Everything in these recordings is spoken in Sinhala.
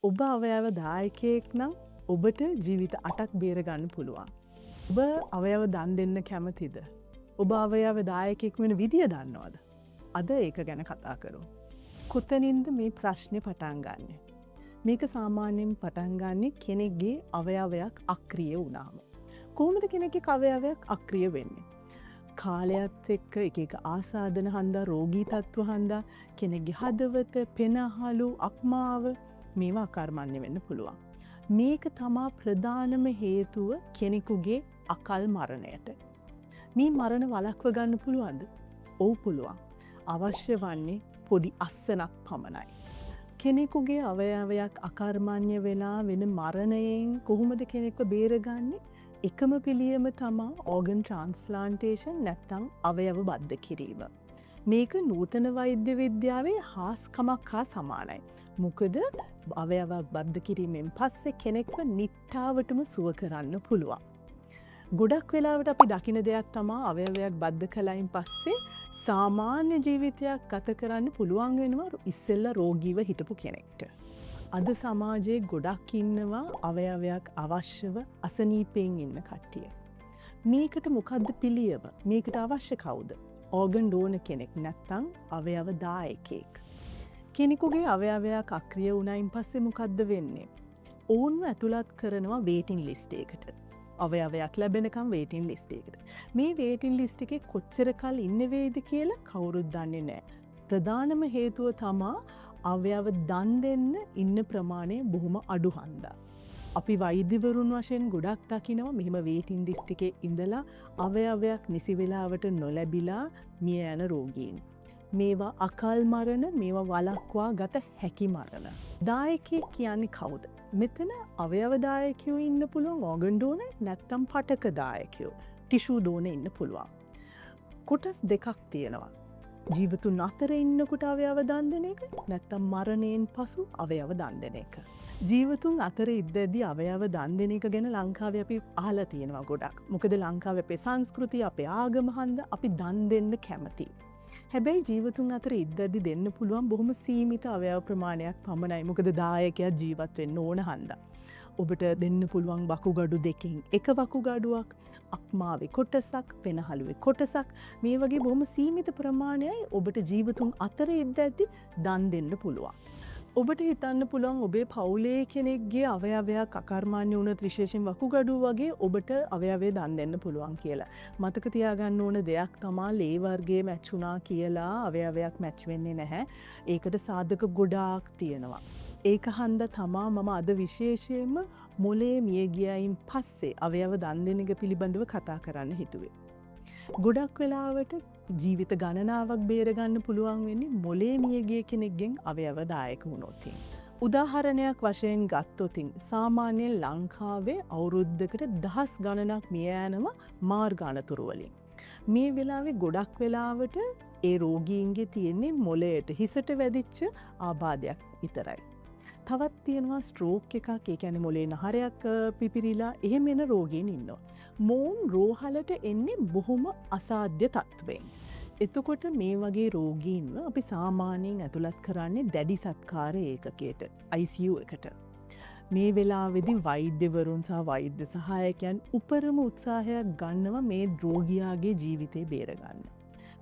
ඔබ අවයව දායකයෙක් නම් ඔබට ජීවිත 8ක් බේරගන්න පුළුවන්. ඔබ අවයව දන් දෙන්න කැමතිද? ඔබ අවයව දායකයෙක් වෙන විදිය දන්නවද? අද ඒක ගැන කතා කරමු. කොතනින්ද මේ ප්‍රශ්නේ පටන් ගන්නෙ? මේක සාමාන්‍යයෙන් පටන් ගන්නෙ කෙනෙක්ගේ අවයවයක් අක්‍රිය වුණාම. කොහොමද කෙනෙක්ගේ අවයවයක් අක්‍රිය වෙන්නේ? කාලයත් එක්ක එක එක ආසාදන හන්දා, රෝගී තත්ත්ව හන්දා කෙනෙක්ගේ හදවත, පෙනහළු, අක්මාව මේවා අකර්මණ්‍ය වෙන්න පුළුවන්. මේක තමා ප්‍රධානම හේතුව කෙනෙකුගේ අකල් මරණයට. මේ මරණ වළක්ව ගන්න පුළුවන්ද? ඔව්, පුළුවන්. අවශ්‍ය වන්නේ පොඩි අස්සනක් පමණයි. කෙනෙකුගේ අවයවයක් අකර්මණ්‍ය වෙලා වෙන මරණයෙන් කොහොමද කෙනෙක්ව බේරගන්නේ? එකම පිළියම තමා ඕගන් ට්‍රාන්ස්ප්ලාන්ටේෂන් නැත්තං අවයව බද්ධ කිරීම. මේක නූතන වෛද්‍ය විද්‍යාවේ හාස්කමක් හා සමානයි. මොකද අවයවක් බද්ධ කිරීමෙන් පස්සේ කෙනෙක්ව නිට්ටාවටම සුව කරන්න පුළුවන්. ගොඩක් වෙලාවට අපි දකින දෙයක් තමා අවයවයක් බද්ධ කළයින් පස්සේ සාමාන්‍ය ජීවිතයක් ගත කරන්න පුළුවන් වෙනවා ඉස්සෙල්ලා රෝගීව හිටපු කෙනෙක්ට. අද සමාජයේ ගොඩක් ඉන්නවා අවයවයක් අවශ්‍යව අසනීපයෙන් ඉන්න කට්ටිය. මේකට මොකද්ද පිළියම? මේකට අවශ්‍ය කවුද? ඕගන් ඩෝනර් කෙනෙක් නැත්තං අවයව දායකයෙක්. කෙනෙකුගේ අවයවයක් අක්‍රිය වුණයින් පස්සේ මොකද්ද වෙන්නේ? ඔවුන්ව ඇතුළත් කරනවා වේටින් ලිස්ට් එකට. අවයවයක් ලැබෙනකම් වේටින් ලිස්ට් එකට. මේ වේටින් ලිස්ට් එකේ කොච්චර කල් ඉන්න වෙයිද කියලා කවුරුත් දන්නේ නැහැ. ප්‍රධානම හේතුව තමා අවයව දන් දෙන්න ඉන්න ප්‍රමාණය බොහොම අඩු හන්දා. අපි වෛද්‍යවරුන් වශයෙන් ගොඩක් දකිනවා මෙහෙම වේටින් ලිස්ට් එකේ ඉඳලා අවයවයක් නිසි වෙලාවට නොලැබිලා මිය යන රෝගීන්. මේවා අකල් මරණ, මේවා වළක්වා ගත හැකි මරණ. දායකයෙක් කියන්නේ කවුද? මෙතන අවයව දායකයෝ ඉන්න පුළුවන්, ඕගන් ඩෝනර්, නැත්තම් පටක දායකයෝ, ටිෂු ඩෝනර් ඉන්න පුළුවන්. කොටස් දෙකක් තියෙනවා. ජීවතුන් අතර ඉන්නකොට අවයව දන් දෙන එක, නැත්තම් මරණයෙන් පසු අවයව දන් දෙන එක. ජීවතුන් අතර ඉද්දැද්දි අවයව දන් දෙන එක ගැන ලංකාවේ අපි අහලා තියෙනවා ගොඩක්. මොකද ලංකාවේ අපේ සංස්කෘතිය, අපේ ආගම හන්ද අපි දන් දෙන්න කැමති. හැබැයි ජීවතුන් අතර ඉද්දැද්දි දෙන්න පුළුවන් බොහොම සීමිත අවයව ප්‍රමාණයක් පමණයි. මොකද දායකයා ජීවත් වෙන්න ඕන හන්දා. ඔබට දෙන්න පුළුවන් වකුගඩු දෙකෙන් එක වකුගඩුවක්, අක්මාවේ කොටසක්, පෙනහළුවේ කොටසක්, මේ වගේ බොහොම සීමිත ප්‍රමාණයයි ඔබට ජීවතුන් අතර ඉද්දැද්දි දන් දෙන්න පුළුවන්. ඔබට හිතන්න පුළුවන් ඔබේ පවුලේ කෙනෙක්ගේ අවයවයක් අකර්මණ්‍ය වුණොත්, විශේෂයෙන් වකුගඩුව වගේ, ඔබට අවයවය දන් දෙන්න පුළුවන් කියලා. මතක තියාගන්න ඕන දෙයක් තමා ලේ වර්ගය මැච් වුණා කියලා අවයවයක් මැච් වෙන්නේ නැහැ. ඒකට සාධක ගොඩාක් තියෙනවා. ඒක හන්ද තමා මම අද විශේෂයෙන්ම මොලේ මිය ගියයින් පස්සේ අවයව දන් දෙන එක පිළිබඳව කතා කරන්න හිතුවේ. ගොඩක් වෙලාවට ජීවිත ගණනාවක් බේරගන්න පුළුවන් වෙන්නේ මොලේ මිය ගිය කෙනෙක්ගෙන් අවයව දායක වුණොත්. උදාහරණයක් වශයෙන් ගත්තොතින් සාමාන්‍යයෙන් ලංකාවේ අවුරුද්දකට දහස් ගණනක් මිය යනවා මාර්ග අනතුරු වලින්. මේ වෙලාවේ ගොඩක් වෙලාවට ඒ රෝගීන්ගේ තියෙන්නේ මොලයට, හිසට වැදිච්ච ආබාධයක් විතරයි. තවත් තියෙනවා ස්ට්‍රෝක් එකක්, ඒ කියන්නේ මොලේ නහරයක් පිපිරිලා එහෙම එන රෝගීන් ඉන්නවා. මොවුන් රෝහලට එන්නේ බොහොම අසාධ්‍ය තත්ත්වයෙන්. එතකොට මේ වගේ රෝගීන්ව අපි සාමාන්‍යයෙන් ඇතුළත් කරන්නේ දැඩි සත්කාර ඒකකයට, ICU එකට. මේ වෙලාවේදී වෛද්‍යවරුන් සහ වෛද්‍ය සහායකයන් උපරිම උත්සාහයක් ගන්නවා මේ රෝගියාගේ ජීවිතේ බේරගන්න.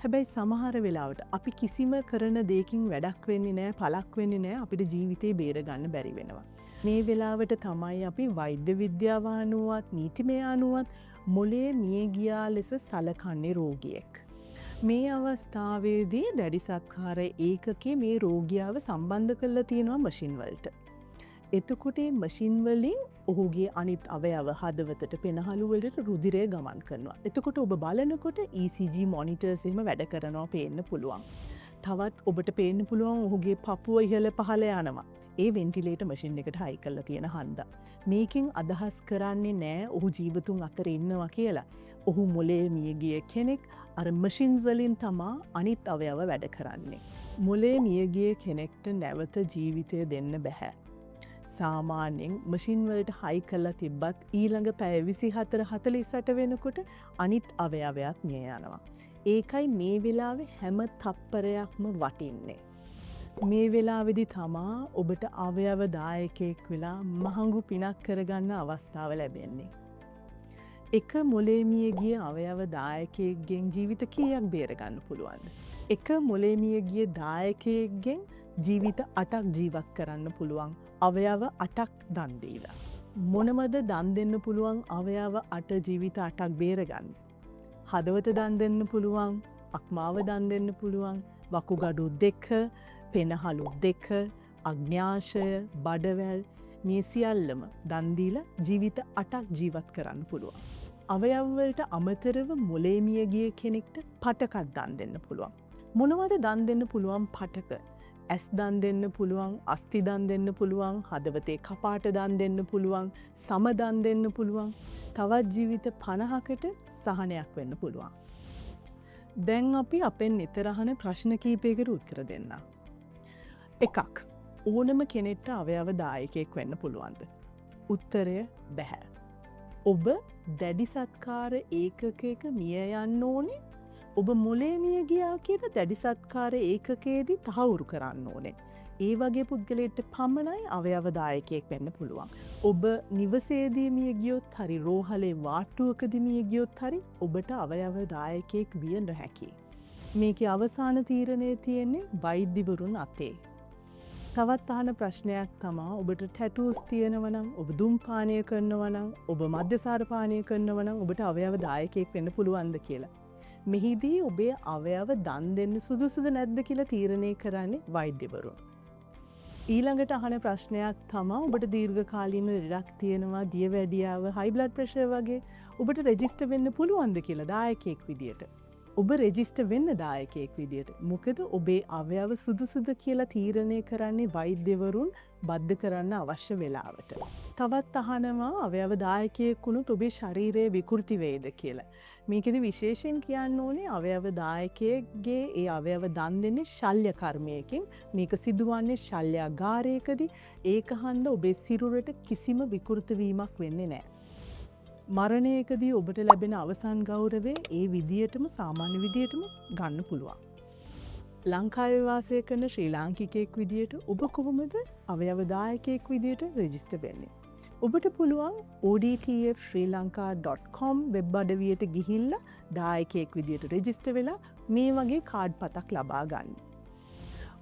හැබැයි සමහර වෙලාවට අපි කිසිම කරන දෙයකින් වැඩක් වෙන්නේ නෑ, පලක් වෙන්නේ නෑ, අපිට ජීවිතේ බේරගන්න බැරි වෙනවා. මේ වෙලාවට තමයි අපි වෛද්‍ය විද්‍යාව අනුවත් නීතිමය අනුවත් මොලේ මිය ගියා ලෙස සලකන්නේ රෝගියෙක්. මේ අවස්ථාවේදී දැඩි සත්කාර ඒකකේ මේ රෝගියාව සම්බන්ධ කරලා තියෙනවා මැෂින් වලට. එතකොට මේ මැෂින් වලින් ඔහුගේ අනිත් අවයව, හදවතට, පෙනහළු වලට රුධිරය ගමන් කරනවා. එතකොට ඔබ බලනකොට ECG මොනිටර්ස් එහෙම වැඩ කරනවා පේන්න පුළුවන්. තවත් ඔබට පේන්න පුළුවන් ඔහුගේ පපුව ඉහළ පහළ යනවා. ඒ වෙන්ටිලේටර් මැෂින් එකට හයි කරලා තියෙන හන්දා. මේකෙන් අදහස් කරන්නේ නෑ ඔහු ජීවතුන් අතර ඉන්නවා කියලා. ඔහු මොලේ මිය ගිය කෙනෙක්. අර මැෂින්ස් වලින් තමා අනිත් අවයව වැඩ කරන්නේ. මොලේ මිය ගිය කෙනෙක්ට නැවත ජීවිතය දෙන්න බැහැ. සාමාන්‍යයෙන් මැෂින් වලට හයි කරලා තිබ්බත් ඊළඟ පැය 24, 48 වෙනකොට අනිත් අවයවයක් මිය යනවා. ඒකයි මේ වෙලාවේ හැම තප්පරයක්ම වටින්නේ. මේ වෙලාවෙදි තමා ඔබට අවයව දායකයෙක් වෙලා මහඟු පිනක් කරගන්න අවස්ථාව ලැබෙන්නේ. එක මොලේ මිය ගිය අවයව දායකයෙක්ගෙන් ජීවිත කීයක් බේරගන්න පුළුවන්ද? එක මොලේ මිය ගිය දායකයෙක්ගෙන් ජීවිත අටක් ජීවත් කරන්න පුළුවන් අවයව අටක් දන් දීලා. මොනවද දන් දෙන්න පුළුවන් අවයව අට ජීවිත අටක් බේරගන්න? හදවත දන් දෙන්න පුළුවන්, අක්මාව දන් දෙන්න පුළුවන්, වකුගඩු දෙක, පෙනහළු දෙක, අග්න්‍යාශය, බඩවැල් මේ සියල්ලම දන් දීලා ජීවිත අටක් ජීවත් කරන්න පුළුවන්. අවයව වලට අමතරව මොලේ මිය ගිය කෙනෙක්ට පටකක් දන් දෙන්න පුළුවන්. මොනවද දන් දෙන්න පුළුවන් පටක? ඇස් දන් දෙන්න පුළුවන්, අස්ථි දන් දෙන්න පුළුවන්, හදවතේ කපාට දන් දෙන්න පුළුවන්, සම දන් දෙන්න පුළුවන්. තවත් ජීවිත 50කට සහනයක් වෙන්න පුළුවන්. දැන් අපි අපෙන් නිතර අහන ප්‍රශ්න කීපයකට උත්තර දෙන්න. එකක්, ඕනම කෙනෙක්ට අවයව දායකයෙක් වෙන්න පුළුවන්ද? උත්තරය බැහැ. ඔබ දැඩි සත්කාර ඒකකයක මිය යන්න ඕනේ. ඔබ මොලේ මිය ගියා කියලා දැඩි සත්කාර ඒකකයේදී තහවුරු කරන්න ඕනේ. ඒ වගේ පුද්ගලයෙක්ට පමණයි අවයව දායකයෙක් වෙන්න පුළුවන්. ඔබ නිවසේදී මිය ගියොත් හරි, රෝහලේ වාට්ටුවකදී මිය ගියොත් හරි, ඔබට අවයව දායකයෙක් විය නොහැකි. මේකේ අවසාන තීරණය තියෙන්නේ වෛද්‍යවරුන් අතේ. තවත් අහන ප්‍රශ්නයක් තමා, ඔබට ටැටූස් තියෙනවා නම්, ඔබ දුම් පානය කරනවා නම්, ඔබ මද්‍යසාර පානය කරනවා නම්, ඔබට අවයව දායකයෙක් වෙන්න පුළුවන්ද කියලා. මෙහිදී ඔබේ අවයව දන් දෙන්න සුදුසුද නැද්ද කියලා තීරණය කරන්නේ වෛද්‍යවරුන්. ඊළඟට අහන ප්‍රශ්නයක් තමා, ඔබට දීර්ඝකාලීන ලෙඩක් තියෙනවා, දියවැඩියාව, හයි බ්ලඩ් ප්‍රෙෂර් වගේ, ඔබට රෙජිස්ටර් වෙන්න පුළුවන්ද කියලා දායකයෙක් විදියට. ඔබ රෙජිස්ටර් වෙන්න දායකයෙක් විදියට. මොකද ඔබේ අවයව සුදුසුද කියලා තීරණය කරන්නේ වෛද්‍යවරුන් බද්ධ කරන්න අවශ්‍ය වෙලාවට. තවත් අහනවා අවයව දායකයෙක් වුණොත් ඔබේ ශරීරය විකෘති වේද කියලා. මේකෙදි විශේෂයෙන් කියන්න ඕනේ, අවයව දායකයෙක්ගේ ඒ අවයව දන් දෙන්නේ ශල්‍ය කර්මයකින්. මේක සිදුවන්නේ ශල්‍යාගාරයකදී. ඒක හන්ද ඔබේ සිරුරට කිසිම විකෘති වීමක් වෙන්නේ නැහැ. මරණයකදී ඔබට ලැබෙන අවසන් ගෞරවය ඒ විදියටම, සාමාන්‍ය විදියටම ගන්න පුළුවන්. ලංකාවේ වාසය කරන ශ්‍රී ලාංකිකයෙක් විදියට ඔබ කොහොමද අවයව දායකයෙක් විදියට රෙජිස්ටර් වෙන්නේ? ඔබට පුළුවන් odtfsrilanka.com web අඩවියට ගිහිල්ලා දායකයෙක් විදියට රෙජිස්ටර් වෙලා මේ වගේ කාඩ් පතක් ලබා ගන්න.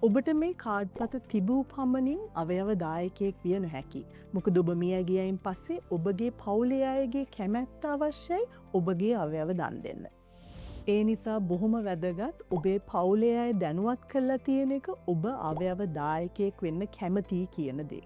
ඔබට මේ කාඩ් පත තිබූ පමණින් අවයව දායකයෙක් විය නොහැකි. මොකද ඔබ මිය ගියයින් පස්සේ ඔබගේ පවුලේ අයගේ කැමැත්ත අවශ්‍යයි ඔබගේ අවයව දන් දෙන්න. ඒ නිසා බොහොම වැදගත් ඔබේ පවුලේ අය දැනුවත් කරලා තියෙන එක, ඔබ අවයව දායකයෙක් වෙන්න කැමතියි කියන දේ.